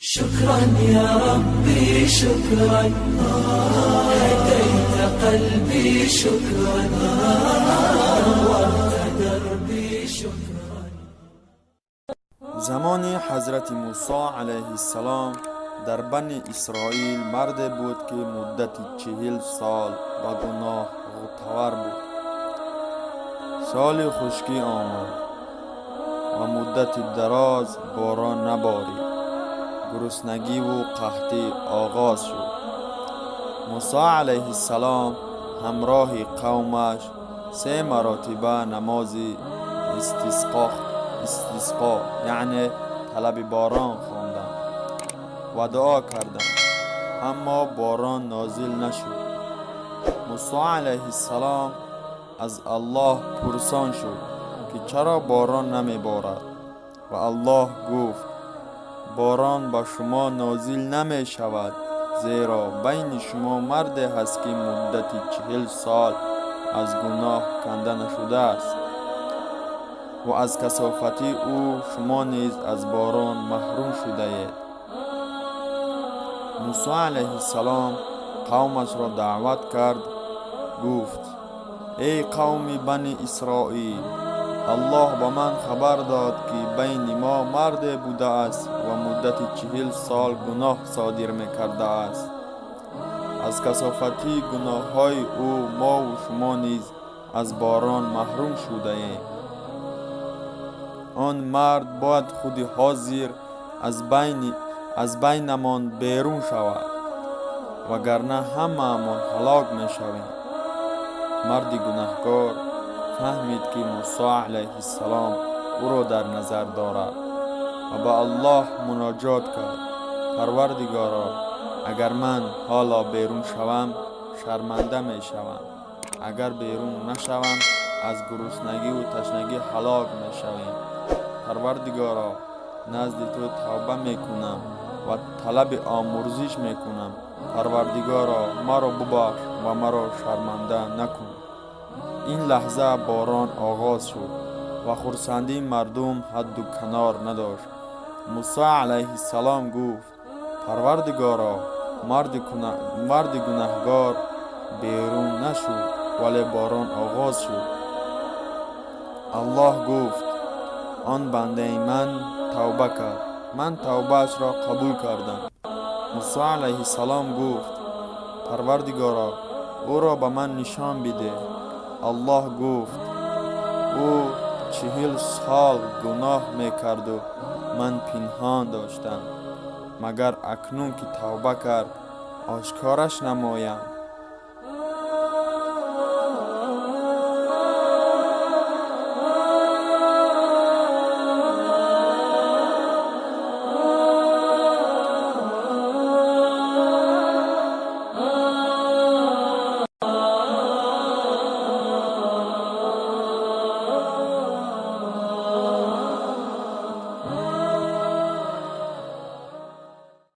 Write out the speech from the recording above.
شكرا يا ربي، شكرا، هديت قلبي، شكرا، نورت دربي، شكرا. Замони ҳазрати Мусо алайҳиссалом дар Бани Исроил марде буд, ки муддати 40 сол ба гуноҳ ғӯтавар буд. Соли хушкӣ омад ва муддати дароз борон наборид. Гуруснагиву қаҳтӣ оғоз шуд. Мусо алайҳиссалом ҳамроҳи қавмаш се маротиба намози истисқо, яъне талаби борон хонданд ва дуо карданд, аммо борон нозил нашуд. Мусо алайҳиссалом аз Аллоҳ пурсон шуд, ки чаро борон намеборад, ва Аллоҳ гуфт: «Борон ба шумо нозил намешавад, зеро байни шумо марде ҳаст, ки муддати 40 сол аз гуноҳ канда нашудааст ва аз касофати ӯ шумо низ аз борон маҳрум шудаед». Мусо алайҳиссалом қавмашро даъват кард, гуфт: «Эй қавми Бани Исроил, Аллоҳ ба ман хабар дод, ки байни мо марде будааст ва муддати 40 сол гуноҳ содир мекардааст. Аз касофати гуноҳҳои ӯ мову шумо низ аз борон маҳрум шудаем. Он мард бояд худи ҳозир аз байнамон берун шавад, вагарна ҳамаамон ҳалок мешавем». Марди гунаҳкор фаҳмид, ки Мусо алайҳиссалом ӯро дар назар дорад, ва ба Аллоҳ муноҷот кард: «Парвардигоро, агар ман ҳоло берун шавам, шарманда мешавам. Агар берун нашавам, аз гуруснагиву ташнагӣ ҳалок мешавем. Парвардигоро, назди ту тавба мекунам ва талаби омурзиш мекунам. Парвардигоро, маро бубахш ва маро шарманда накун». Ин лаҳза борон оғоз шуд ва хурсандии мардум ҳадду канор надошт. Мусо алайҳиссалом гуфт: «Парвардигоро, марди гунаҳгор берун нашуд, вале борон оғоз шуд». Аллоҳ гуфт: «Он бандаи ман тавба кард, ман тавбаашро қабул кардам». Мусо алайҳиссалом гуфт: «Парвардигоро, ӯро ба ман нишон бидеҳ». Аллоҳ гуфт: «Ӯ 40 сол гуноҳ мекарду ман пинҳон доштам, магар акнун ки тавба кард, ошкораш намоям?»